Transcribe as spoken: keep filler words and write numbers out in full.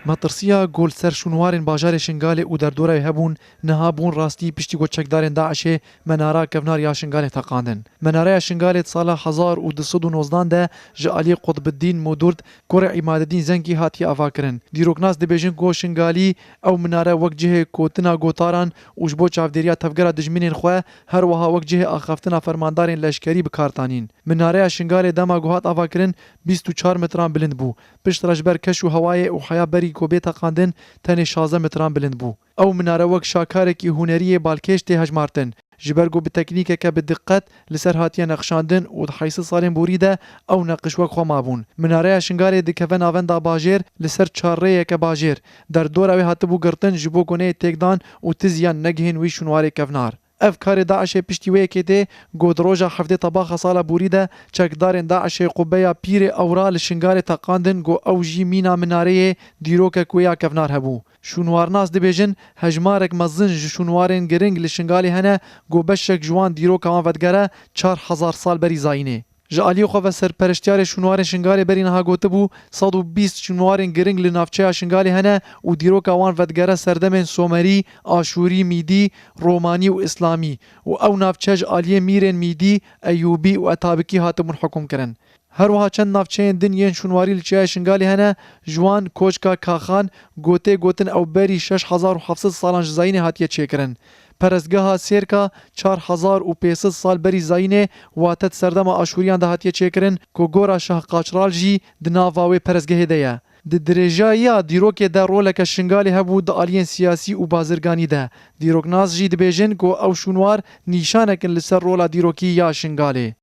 Metirsiya ku li ser şûnwarên bajarê Şingalê û derdora wê hebûn, niha bûn rastî piştî ku çekdarên DAIŞê menara kevnar ya Şingalê teqandin. Menareya Şingalê di sala hezar û du sed û nozdan de ji aliyê Qutbiddîn Mudurd, kurê Îmadedîn Zengî hatiye avakirin. Dîroknas dibêjin ku Şingalî ew minare wek cihê kotina gotaran û ji bo çavdêriya tevgera dijminên xwe, her wiha wek cihê axaftina fermandarên leşkerî bi kar tanîn. Minareya Şingalê dema ku hat avakirin bîst û çar metran bilind bû. Piştre ji ber keş û hewayê û heya berî ku bê teqandin tenê şazdeh metran bilind bû. Ew minare wek şakarekî hunerî yê balkêş tê hejmartin. Ji ber ku bi teknîkeke bi diqet li ser hatiye neqşandin û di heyşt sed salên borî de ew neqiş wek xwe mabûn. Minareya Şingalê dikeve navenda bajêr, li ser çarrêyeke bajêr. Derdora wê hatibû girtin ji bo ku neyê têkdan û tiziyan negihên wî şûnwarê kevnar. Ev karê DAIŞê piştî wê yekê tê ku di roja heftê Tebaxa sala borî de çekdarên DAIŞê qubeya Pîrê Ewra li Şingalê teqandin ku ew jî mîna minareyê dîrokek wê ya kevnar hebû. Şûnwarnas dibêjin, hejmarek mezin ji şûnwarên giring li Şingalê hene ku beşek ji wan dîroka wan vedigere çar hezar sal berî zayînê. Ji aliyê xwe ve serpereştiyarê şûnwarên Şingalê berî niha gotibû, sed û bîst şûnwarên giring li navçeya Şingalê hene û dîroka wan vedigere serdemên Somerî, Aşûrî, Mîdî, Romanî û Îslamî û ew navçe ji aliyê mîrên Mîdî, Eyûbî û Etabikî hatibûn hukmkirin. Her wiha çend navçeyên din yên şûnwarî li çiyayê Şingalê hene, ji wan koçka Kaxan, ku tê gotin ew berî şeş hezar û heft sed salan ji zayînê hatiye çêkirin. Perestgeha Sêrka çar hezar û pênc sed sal berî zayînê, wate di serdema Aşûriyan de hatiye çêkirin, ku gora Şah Qaçral jî di nava wê perestgehê de ye. Di dirêjayiya dîrokê de roleke Şingalê hebû di aliyên siyasî û bazirganî de. Dîroknas jî dibêjin ku ew şûnwar nîşanek in li ser rola dîrokî ya Şingalê.